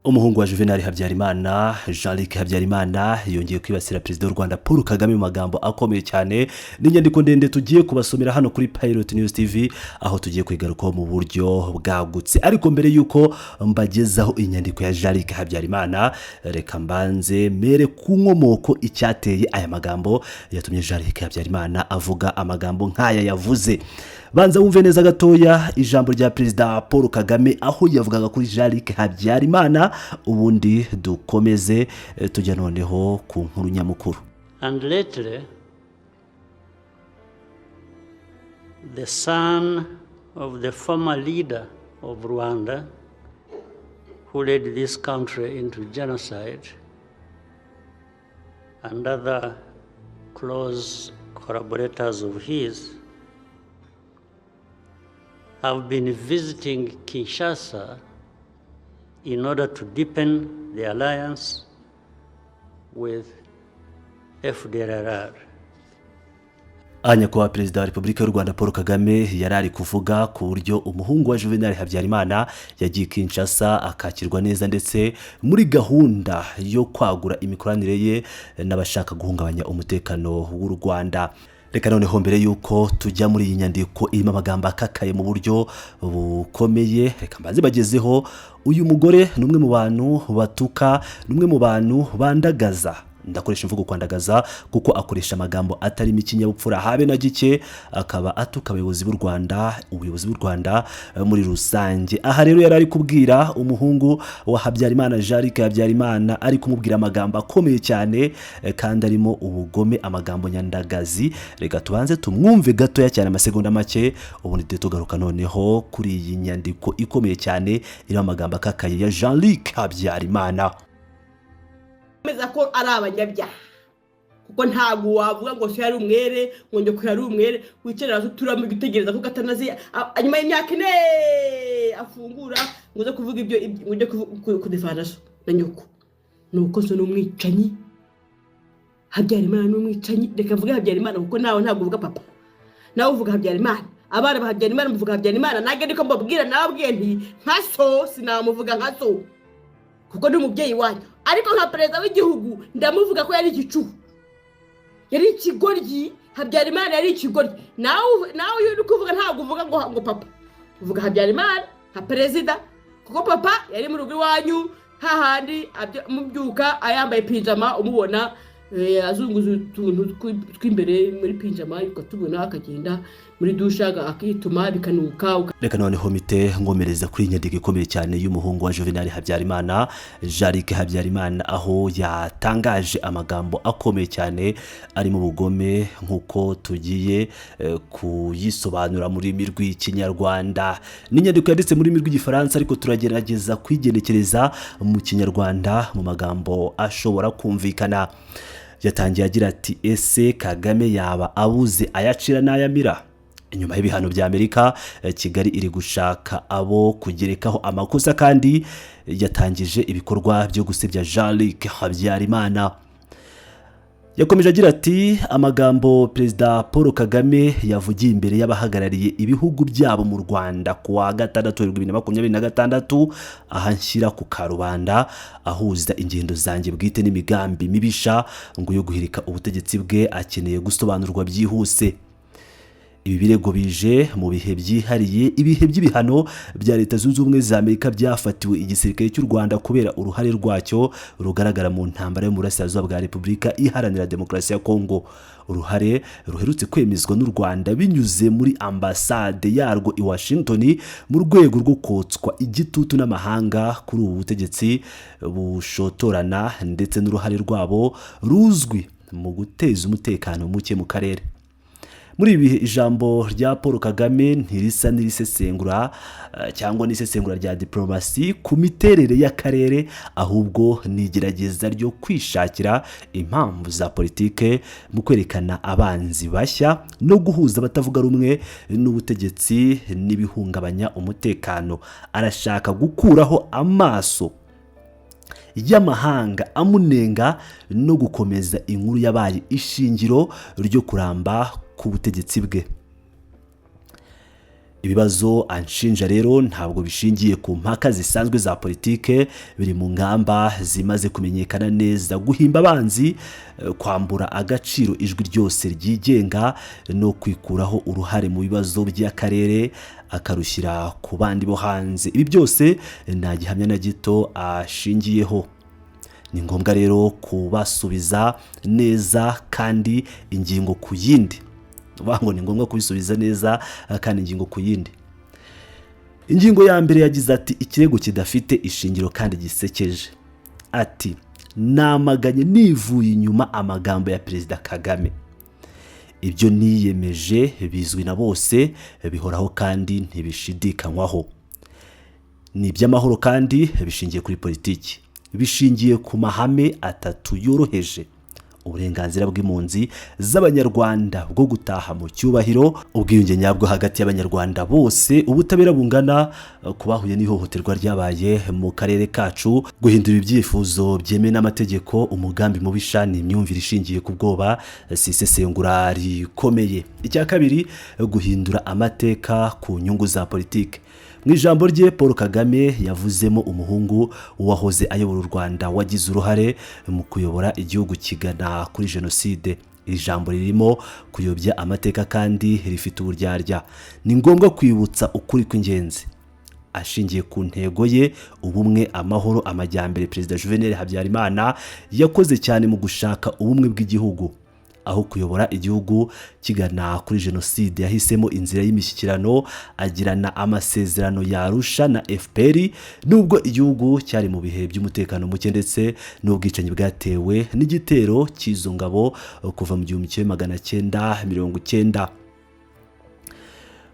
Umuhungu wa Juvenal Habyarimana, Jean Luc Habyarimana, yongeye kwibasira Perezida w'u Rwanda Paul Kagame mu magambo akomeye cyane. N'inyandiko ndende tugiye kubasomera hano kuri Pilot News TV, aho tugiye kwigarukaho mu buryo bwagutse. Ariko mbere y'uko mbagezaho inyandiko ya Jean Luc Habyarimana, reka mbanze mere ku nkomoko, icyateye aya magambo yatumye Jean Luc Habyarimana avuga amagambo nk'aya yavuze. Banza wumve neza gatoya ijambo rya Perezida Paul Kagame aho yavugaga kuri Jean Luc Habyarimana, ubundi dukomeze tujya noneho ku nkuru nyamukuru. And lately, the son of the former leader of Rwanda, who led this country into genocide, and other close collaborators of his, have been visiting Kinshasa in order to deepen the alliance with FDLR. Aha Nyakubahwa Perezida wa Repubulika y'u Rwanda Paul Kagame yari ari kuvuga ku buryo umuhungu wa Juvenal Habyarimana yagiye Kinshasa akakirwa neza, ndetse muri gahunda yo kwagura imikoranire ye n'abashaka guhungabanya umutekano w'u Rwanda. Reka noneho, mbere y'uko tujya muri iyi nyandiko irimo amagambo akakaye mu buryo bukomeye, reka mbanze bagezeho uyu mugore. Ni umwe mu bantu batuka, ni umwe mu bantu bandagaza. Ndakoresha imvugo kwandagaza kuko akoresha amagambo atarimo ikinyabupfura habe na gike, akaba atuka abayobozi b'u Rwanda, ubuyobozi bw'u Rwanda muri rusange. Aha rero yari ari kubwira umuhungu wa Habyarimana, Jean Luc Habyarimana, ari kumubwira amagambo akomeye cyane kandi arimo ubugome, amagambo nyandagazi. Reka tubanze tumwumve gatoya cyane, amasegonda make, ubundi tujye tugaruka noneho kuri iyi nyandiko ikomeye cyane irimo amagambo akakaye ya Jean Luc Habyarimana. Bemeza ko ari abanyabyaha, kuko ntabwo wavuga ngo so yari umwere, ngo nyoko yari umwere, wicarira hasi uturamo gutegereza ko Gatanazi nyuma y'imyaka 4 afungura ngo uze kuvuga ibyo, ngo ujye kudefanda so na nyoko. Ni uko so ni umwicanyi, Habyarimana ni umwicanyi. Reka mvuge Habyarimana, kuko nawe ntabwo uvuga papa, nawe uvuga Habyarimana, abana ba Habyarimana muvuga Habyarimana. Nanjye niko mbabwira, nababwiye nti nka so sinamuvuga nka so kuko ni umubyeyi wanyu, ariko nka perezida w'igihugu ndamuvuga ko yari igicucu, yari ikigoryi. Habyarimana yari ikigoryi. Nawe iyo uri kuvuga ntabwo uvuga ngo papa, uvuga Habyarimana nka perezida, kuko papa yari mu rugo iwanyu hahandi mubyuka ayambaye pinjama, umubona azunguza utuntu tw'imbere muri pinjama, ukatubona, akagenda muri dushe akituma bikanuka. Reka noneho mite nkomereza kuri iyi nyandiko ikomeye cyane y'umuhungu wa Juvenal Habyarimana, Jean Luc Habyarimana, aho yatangaje amagambo akomeye cyane arimo ubugome nk'uko tugiye kuyisobanura mu rurimi rw'Ikinyarwanda. Ni inyandiko yanditse mu rurimi rw'Igifaransa, ariko turagerageza kuyigenekereza mu Kinyarwanda mu magambo ashobora kumvikana. Yatangiye agira ati: "Ese Kagame yaba abuze ayacira n'ayamira? Inyuma y'ibihano bya Amerika, Kigali iri gushaka abo kugerekaho amakosa, kandi yatangije ibikorwa byo gusebya Jean Luc Habyarimana." Yakomeje agira ati: "Amagambo Perezida Paul Kagame yavugiye imbere y'abahagarariye ibihugu byabo mu Rwanda ku wa 6 Werurwe 2026, aha nshyira ku karubanda, ahuza ingendo zanjye bwite n'imigambi mibisha ngo yo guhirika ubutegetsi bwe, akeneye gusobanurwa byihuse. Ibi birego bije mu bihe byihariye, ibihe by'ibihano bya Leta Zunze Ubumwe za Amerika byafatiwe igisirikare cy'u Rwanda kubera uruhare rwacyo rugaragara mu ntambara yo mu burasirazuba bwa Repubulika Iharanira Demokarasi ya Kongo, uruhare ruherutse kwemezwa n'u Rwanda binyuze muri ambasade yarwo i Washington, mu rwego rwo kotswa igitutu n'amahanga kuri ubu butegetsi bushotorana ndetse n'uruhare rwabo ruzwi mu guteza umutekano muke mu karere. Muri ibi bihe, ijambo rya Paul Kagame ntirisa n'irisesengura cyangwa n'isesengura rya diporomasi ku miterere y'akarere, ahubwo ni igerageza ryo kwishakira impamvu za politike mu kwerekana abanzi bashya no guhuza abatavuga rumwe n'ubutegetsi n'ibihungabanya umutekano. Arashaka gukuraho amaso y'amahanga amunenga no gukomeza inkuru yabaye ishingiro ryo kuramba k'ubutegetsi bwe." Ibibazo anshinja rero ntabwo bishingiye ku mpaka zisanzwe za politike, biri mu ngamba zimaze kumenyekana neza: guhimba abanzi, kwambura agaciro ijwi ryose ryigenga no kwikuraho uruhare mu bibazo by'akarere akarushyira ku bandi bo hanze. Ibi byose nta gihamya na gito ashingiyeho. Ni ngombwa rero kubasubiza neza kandi ingingo ku yindi. Ngo ni ngombwa kubisubiza neza kandi ingingo ku yindi. Ingingo ya mbere yagize ati: "Ikirego kidafite ishingiro kandi gisekeje." Ati: "Namaganye nivuye inyuma amagambo ya Perezida Kagame. Ibyo niyemeje bizwi na bose, bihoraho kandi ntibishidikanywaho. Ni iby'amahoro kandi bishingiye kuri politiki, bishingiye ku mahame atatu yoroheje: uburenganzira bw'impunzi z'Abanyarwanda bwo gutaha mu cyubahiro, ubwiyunge nyabwo hagati y'Abanyarwanda bose, ubutabera bungana ku bahuye n'ihohoterwa ryabaye mu karere kacu. Guhindura ibyifuzo byemewe n'amategeko umugambi mubisha ni imyumvire ishingiye ku bwoba, si isesengura rikomeye." Icya kabiri, guhindura amateka ku nyungu za politiki. Mu ijambo rye, Paul Kagame yavuzemo umuhungu wahoze ayobora u Rwanda wagize uruhare mu kuyobora igihugu kigana kuri jenoside. Iri jambo ririmo kuyobya amateka kandi rifite uburyarya. Ni ngombwa kwibutsa ukuri kw'ingenzi. Ashingiye ku ntego ye, ubumwe, amahoro, amajyambere, Perezida Juvenal Habyarimana yakoze cyane mu gushaka ubumwe bw'igihugu. Aho kuyobora igihugu kigana kuri jenoside, yahisemo inzira y'imishyikirano, agirana amasezerano yarusha na FPR, nubwo igihugu cyari mu bihe by'umutekano muke ndetse n'ubwicanyi bwatewe n'igitero cy'izo ngabo kuva mu 1990.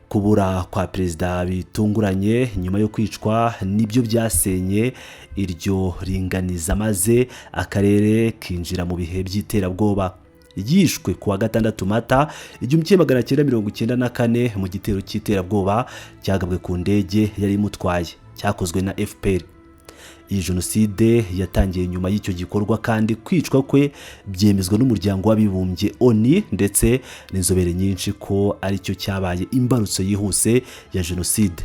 Kubura kwa perezida bitunguranye nyuma yo kwicwa nibyo byasenye iryo ringaniza, maze akarere kinjira mu bihe by'iterabwoba. Yishwe ku wa 6 Mata 1994 mu gitero cy'iterabwoba cyagabwe ku ndege yari imutwaye cyakozwe na FPR. Iyi jenoside yatangiye nyuma y'icyo gikorwa, kandi kwicwa kwe byemezwa n'Umuryango w'Abibumbye ONU ndetse n'inzobere nyinshi ko aricyo cyabaye imbarutso yihuse ya jenoside.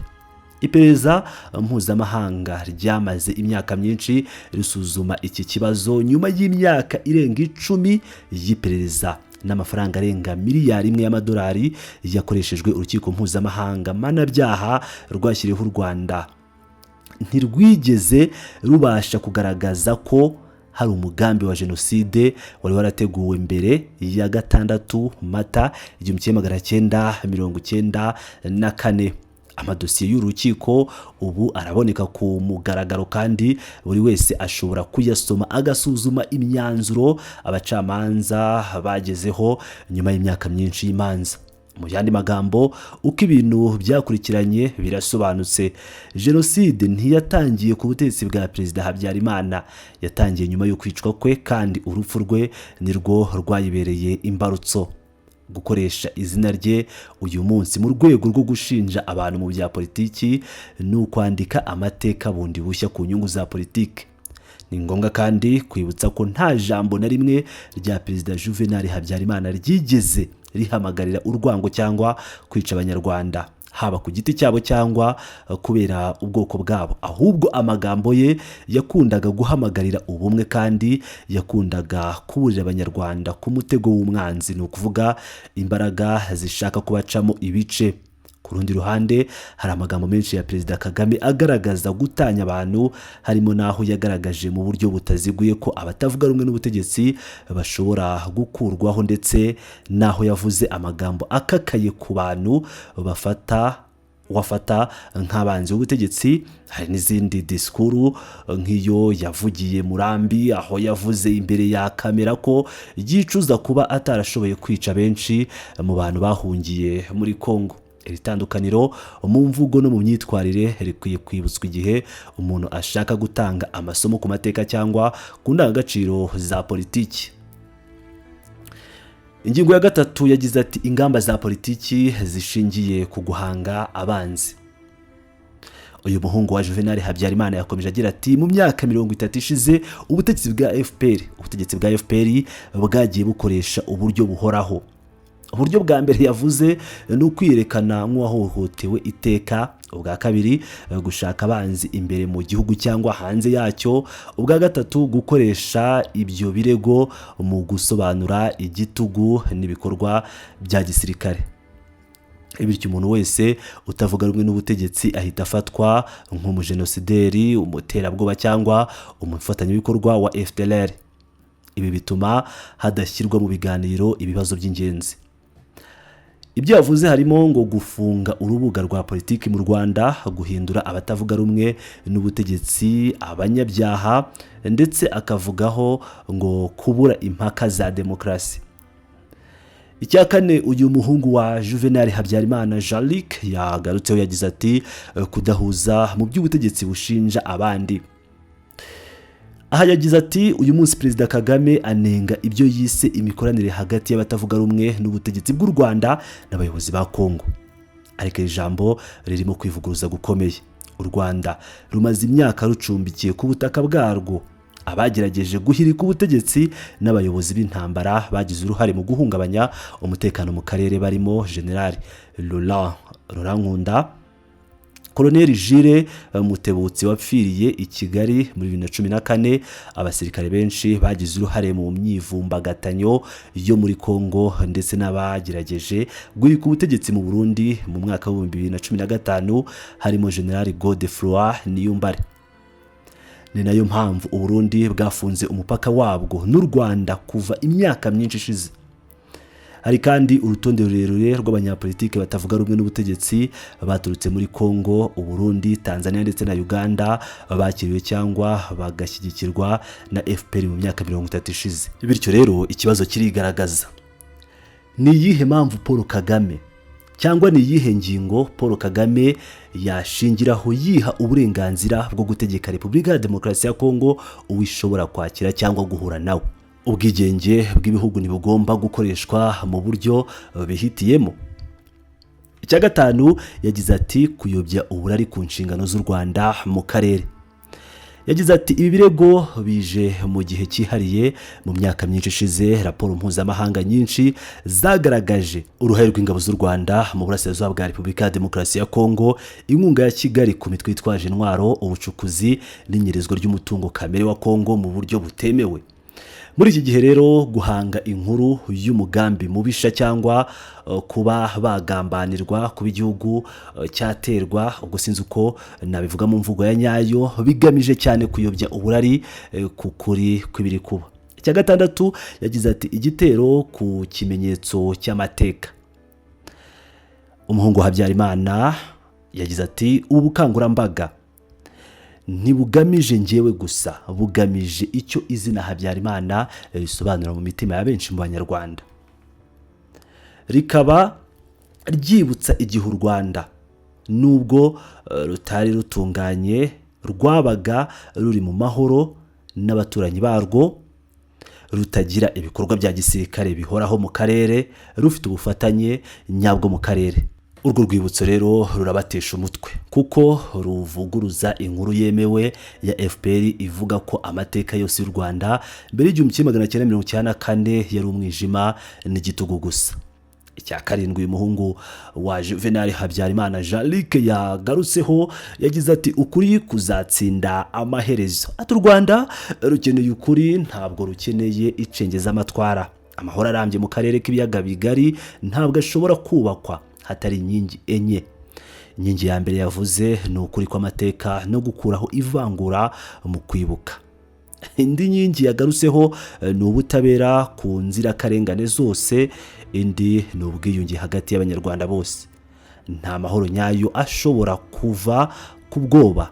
Iperereza mpuzamahanga ryamaze imyaka myinshi risuzuma iki kibazo. Nyuma y'imyaka irenga 10 y'iperereza n'amafaranga arenga miliyari 1 y'amadolari yakoreshejwe, Urukiko Mpuzamahanga Mpanabyaha rwashyiriweho u Rwanda ntirwigeze rubasha kugaragaza ko hari umugambi wa jenoside wari warateguwe mbere ya 6 Mata 1994. Amadosiye y'urukiko ubu araboneka ku mugaragaro, kandi buri wese ashobora kuyasoma agasuzuma imyanzuro abacamanza bagezeho nyuma y'imyaka myinshi y'imanza. Mu yandi magambo, uko ibintu byakurikiranye birasobanutse. Jenoside ntiyatangiye ku butegetsi bwa Perezida Habyarimana, yatangiye nyuma yo kwicwa kwe, kandi urupfu rwe nirwo rwayibereye imbarutso. Gukoresha izina rye uyu munsi mu rwego rwo gushinja abantu mu bya politiki ni ukwandika amateka bundi bushya ku nyungu za politiki. Ni ngombwa kandi kwibutsa ko nta jambo na rimwe rya Perezida Juvenal Habyarimana ryigeze rihamagarira urwango cyangwa kwica Abanyarwanda, haba ku giti cyabo cyangwa kubera ubwoko bwabo. Ahubwo amagambo ye yakundaga guhamagarira ubumwe, kandi yakundaga kuburira Abanyarwanda ku mutego w'umwanzi, ni ukuvuga imbaraga zishaka kubacamo ibice. Ku rundi ruhande, hari amagambo menshi ya Perezida Kagame agaragaza gutanya abantu, harimo n'aho yagaragaje mu buryo butaziguye ko abatavuga rumwe n'ubutegetsi bashobora gukurwaho, ndetse n'aho yavuze amagambo akakaye ku bantu wafata nk'abanzi b'ubutegetsi. Hari n'izindi disikuru nk'iyo yavugiye Murambi, aho yavuze imbere ya kamera ko yicuza kuba atarashoboye kwica benshi mu bantu bahungiye muri Kongo. Iri tandukaniro mu mvugo no mu myitwarire rikwiye kwibutswa igihe umuntu ashaka gutanga amasomo ku mateka cyangwa ku ndangagaciro za politiki. Ingingo ya gatatu yagize ati: "Ingamba za politiki zishingiye ku guhanga abanzi." Uyu muhungu wa Juvenal Habyarimana yakomeje agira ati: "Mu myaka 30 ishize, ubutegetsi bwa FPR bwagiye bukoresha uburyo buhoraho Uburyo bwa mbere yavuze ni ukwiyerekana nk'uwahohotewe iteka. Ubwa kabiri, gushaka abanzi imbere mu gihugu cyangwa hanze yacyo. Ubwa gatatu, gukoresha ibyo birego mu gusobanura igitugu n'ibikorwa bya gisirikare. Bityo umuntu wese utavuga rumwe n'ubutegetsi ahita afatwa nk'umujenosideri, umuterabwoba cyangwa umufatanyabikorwa wa FDLR. Ibi bituma hadashyirwa mu biganiro ibibazo by'ingenzi. Ibyo yavuze harimo ngo gufunga urubuga rwa politiki mu Rwanda, guhindura abatavuga rumwe n'ubutegetsi abanyabyaha, ndetse akavugaho ngo kubura impaka za demokarasi. Icya kane uyu muhungu wa Juvenal Habyarimana Jean-Luc yagarutseho, yagize ati kudahuza mu by'ubutegetsi bushinja abandi. Aha yagize ati uyu munsi Perezida Kagame anenga ibyo yise imikoranire hagati y'abatavuga rumwe n'ubutegetsi bw'u Rwanda n'abayobozi ba Kongo. Ariko iri jambo ririmo kwivuguruza gukomeye. U Rwanda rumaze imyaka rucumbikiye ku butaka bwarwo abagerageje guhirika ubutegetsi n'abayobozi b'intambara bagize uruhare mu guhungabanya umutekano mu karere, barimo General Laurent Nkunda, Colonel Jules Mutebutsi wapfiriye i Kigali muri 2014, abasirikare benshi bagize uruhare mu myivumbagatanyo yo muri Kongo, ndetse n'abagerageje guhirika ubutegetsi mu Burundi mu mwaka wa 2015, harimo General Godefroid Niyombare. Ni nayo mpamvu Uburundi bwafunze umupaka wabwo n'u Rwanda kuva imyaka myinshi ishize. Hari kandi urutonde rurerure rw'abanyapolitiki batavuga rumwe n'ubutegetsi baturutse muri Kongo, Uburundi, Tanzania ndetse na Uganda bakiriwe cyangwa bagashyigikirwa na FPR mu myaka 30 ishize. Bityo rero ikibazo kirigaragaza: ni iyihe mpamvu Paul Kagame, cyangwa ni iyihe ngingo Paul Kagame yashingiraho yiha uburenganzira bwo gutegeka Repubulika ya Demokarasi ya Kongo uwishobora kwakira cyangwa guhura nawe? Ubwigenge bw'ibihugu ntibugomba gukoreshwa mu buryo bihitiyemo. Icya gatanu yagize ati kuyobya uburari ku nshingano z'u Rwanda mu karere. Yagize ati ibi birego bije mu gihe cyihariye. Mu myaka myinshi ishize, raporo mpuzamahanga nyinshi zagaragaje uruhare rw'ingabo z'u Rwanda mu burasirazuba bwa Repubulika ya Demokarasi ya Kongo, inkunga ya Kigali ku mitwe yitwaje intwaro, ubucukuzi n'inyerezwa ry'umutungo kamere wa Kongo mu buryo butemewe. Muri iki gihe rero, guhanga inkuru y'umugambi mubisha cyangwa kuba bagambanirwa, kuba igihugu cyaterwa, ubwo sinzi uko nabivuga mu mvugo ya nyayo, bigamije cyane kuyobya uburari ku kuri kw'ibiri kuba. Icya gatandatu yagize ati igitero ku kimenyetso cy'amateka. Umuhungu wa Habyarimana yagize ati ubu bukangurambaga ntibugamije ngewe gusa, bugamije icyo izina Habyarimana risobanura mu mitima ya benshi mu Banyarwanda, rikaba ryibutsa igihe u Rwanda, nubwo rutari rutunganye, rwabaga ruri mu mahoro n'abaturanyi barwo, rutagira ibikorwa bya gisirikare bihoraho mu karere, rufite ubufatanye nyabwo mu karere. Urwo rwibutso rero rurabatesha umutwe kuko ruvuguruza inkuru yemewe ya FPR ivuga ko amateka yose y'u Rwanda mbere y'1994 yari umwijima n'igitugu gusa. Icya karindwi uyu muhungu wa Juvenal Habyarimana Jean-Luc yagarutseho, yagize ati ukuri kuzatsinda amaherezo. Ati u Rwanda rukeneye ukuri, ntabwo rukeneye icengezamatwara. Amahoro arambye mu karere k'ibiyaga bigari ntabwo ashobora kubakwa hatari inkingi enye. Inkingi ya mbere yavuze ni ukuri kw'amateka no gukuraho ivangura mu kwibuka. Indi nkingi yagarutseho ni ubutabera ku nzirakarengane zose. Indi ni ubwiyunge hagati y'Abanyarwanda bose. Nta mahoro nyayo ashobora kuva ku bwoba,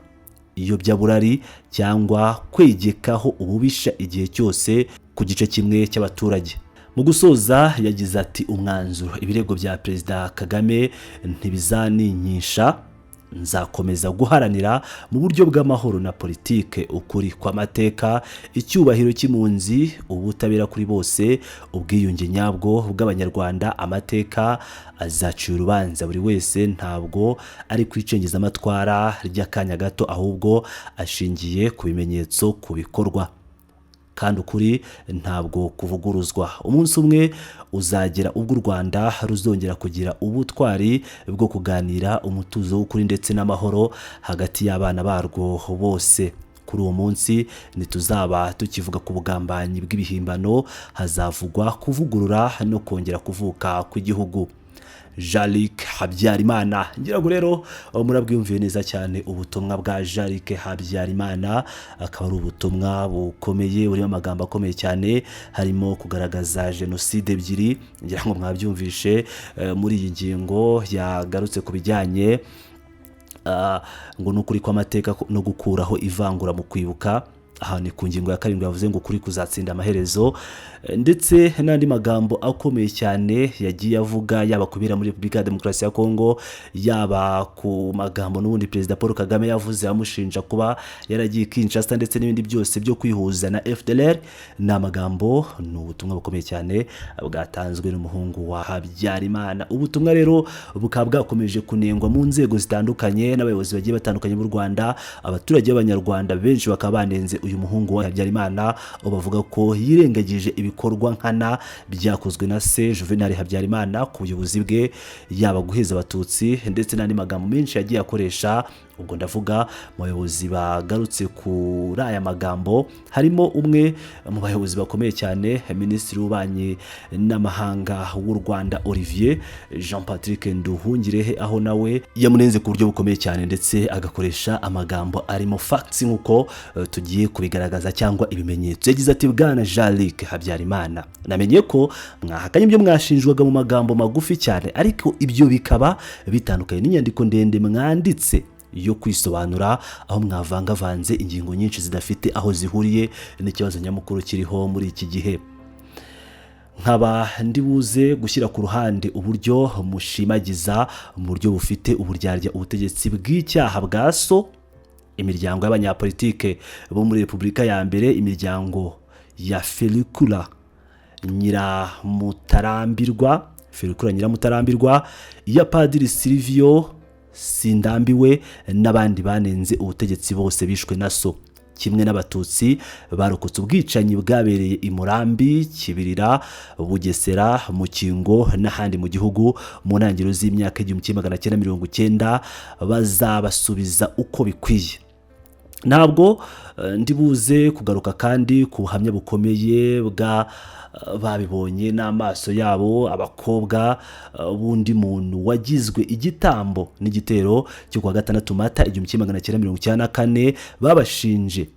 iyobyaburari cyangwa kwegekaho ububisha igihe cyose ku gice kimwe cy'abaturage. Mu gusoza yagize ati umwanzuro: ibirego bya Perezida Kagame ntibizaninyisha. Nzakomeza guharanira mu buryo bw'amahoro na politike ukuri kw'amateka, icyubahiro cy'impunzi, ubutabera kuri bose, ubwiyunge nyabwo bw'Abanyarwanda. Amateka azacira urubanza buri wese, ntabwo ari ku icengezamatwara ry'akanya gato, ahubwo ashingiye ku bimenyetso, ku bikorwa. Kandi ukuri ntabwo kuvuguruzwa. Umunsi umwe uzagera ubwo u Rwanda ruzongera kugira ubutwari bwo kuganira umutuzo w'ukuri ndetse n'amahoro hagati y'abana barwo bose. Kuri uwo munsi ntituzaba tukivuga ku bugambanyi bw'ibihimbano, hazavugwa kuvugurura no kongera kuvuka kw'igihugu. Jean-Luc Habyarimana. Ngira ngo rero murabwiyumviye neza cyane ubutumwa bwa Jean-Luc Habyarimana, akaba ari ubutumwa bukomeye burimo amagambo akomeye cyane, harimo kugaragaza jenoside ebyiri. Ngira ngo mwabyumvishe muri iyi ngingo yagarutse ku bijyanye ngo ni ukuri kw'amateka no gukuraho ivangura mu kwibuka. Aha ni ku ngingo ya 7, yavuze ngo ukuri kuzatsinda amaherezo, ndetse n'andi magambo akomeye cyane yagiye avuga, yaba kubera muri Repubulika ya Demokarasi ya Kongo, yaba ku magambo n'ubundi Perezida Paul Kagame yavuze amushinja kuba yaragiye Kinshasa, ndetse n'ibindi byose byo kwihuza na FDLR. Ni amagambo, ni ubutumwa bukomeye cyane bwatanzwe n'umuhungu wa Habyarimana. Ubutumwa rero bukaba bwakomeje kunengwa mu nzego zitandukanye n'abayobozi bagiye batandukanye b'u Rwanda. Abaturage b'Abanyarwanda benshi bakaba banenze uyu muhungu wa Habyarimana, aho bavuga ko yirengagije ibikorwa nkana byakozwe na se Juvenal Habyarimana ku buyobozi bwe, yaba guheza Abatutsi ndetse n'andi magambo menshi yagiye akoresha. Ubwo ndavuga mu bayobozi bagarutse kuri aya magambo, harimo umwe mu bayobozi bakomeye cyane, Minisitiri w'Ububanyi n'Amahanga w'u Rwanda, Olivier Jean Patrick Nduhungirehe, aho nawe yamunenze ku buryo bukomeye cyane, ndetse agakoresha amagambo arimo facts nk'uko tugiye kubigaragaza, cyangwa ibimenyetso. Yagize ati: "Bwana Jean-Luc Habyarimana, namenye ko mwahakanye ibyo mwashinjwaga mu magambo magufi cyane, ariko ibyo bikaba bitandukanye n'inyandiko ndende mwanditse yo kwisobanura, aho mwavangavanze ingingo nyinshi zidafite aho zihuriye n'ikibazo nyamukuru kiriho muri iki gihe. Nkaba ndibuze gushyira ku ruhande uburyo mushimagiza mu buryo bufite uburyarya ubutegetsi bw'icyaha bwa so, imiryango y'abanyapolitike bo muri Repubulika ya mbere, imiryango ya Felicula Nyiramutarambirwa, Felicula Nyiramutarambirwa, iya Padiri Silvio Sindambiwe n'abandi banenze ubutegetsi bose bishwe na so, kimwe n'Abatutsi barokotse ubwicanyi bwabereye i Murambi, Kibirira, Bugesera, Mukingo n'ahandi mu gihugu mu ntangiriro z'imyaka 1990, bazabasubiza uko bikwiye. Ntabwo ndibuze kugaruka kandi ku buhamya bukomeye bwa babibonye n'amaso yabo, abakobwa b'undi muntu wagizwe igitambo n'igitero cyo kuwa 6 Mata 1994, babashinje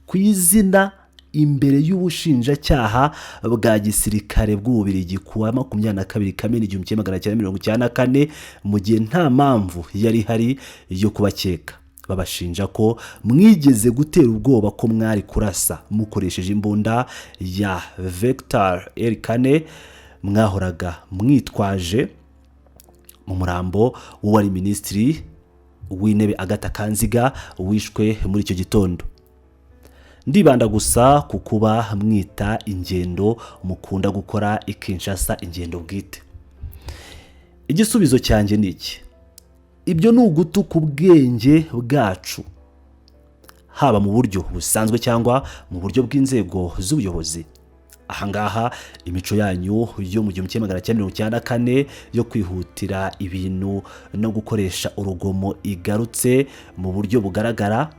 ku izina imbere y'ubushinjacyaha bwa gisirikare bw'Ububirigi ku wa 22 Kamena 1994, mu gihe nta mpamvu yari ihari yo kubakeka. Babashinja ko mwigeze gutera ubwoba ko mwari kurasa mukoresheje imbunda ya Vector R4 mwahoraga mwitwaje mu murambo w'uwari Minisitiri w'Intebe Agatha Kanziga wishwe muri icyo gitondo. Ndibanda gusa ku kuba mwita ingendo mukunda gukora i Kinshasa ingendo bwite. Igisubizo cyanjye ni iki: ibyo ni ugutuka ubwenge bwacu, haba mu buryo busanzwe cyangwa mu buryo bw'inzego z'ubuyobozi. Ahangaha imico yanyu yo mu 1994 yo kwihutira ibintu no gukoresha urugomo igarutse mu buryo bugaragara.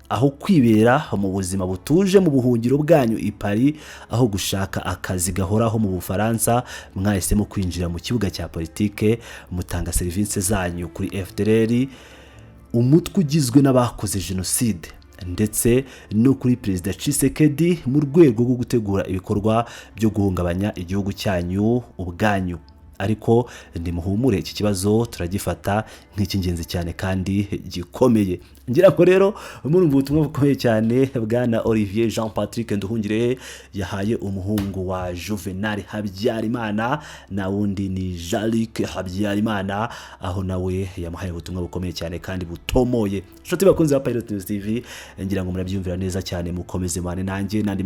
Aho kwibera mu buzima butuje mu buhungiro bwanyu i Paris, aho gushaka akazi gahoraho mu Bufaransa, mwahisemo kwinjira mu kibuga cya politike, mutanga serivisi zanyu kuri FDLR, umutwe ugizwe n'abakoze jenoside, ndetse no kuri Perezida Tshisekedi mu rwego rwo gutegura ibikorwa byo guhungabanya igihugu cyanyu ubwanyu. Ariko nimuhumure, iki kibazo turagifata nk'icy'ingenzi cyane kandi gikomeye." Ngira ngo rero murumva ubutumwa bukomeye cyane bwana Olivier Jean Patrick Nduhungire yahaye umuhungu wa Juvenal Habyarimana, na wundi ni Jean-Luc Habyarimana, aho nawe yamuhaye ubutumwa bukomeye cyane kandi butomoye. Inshuti bakunze ba Pilot News TV, ngira ngo murabyumvira neza cyane. Mukomeze mubane nanjye n'andi.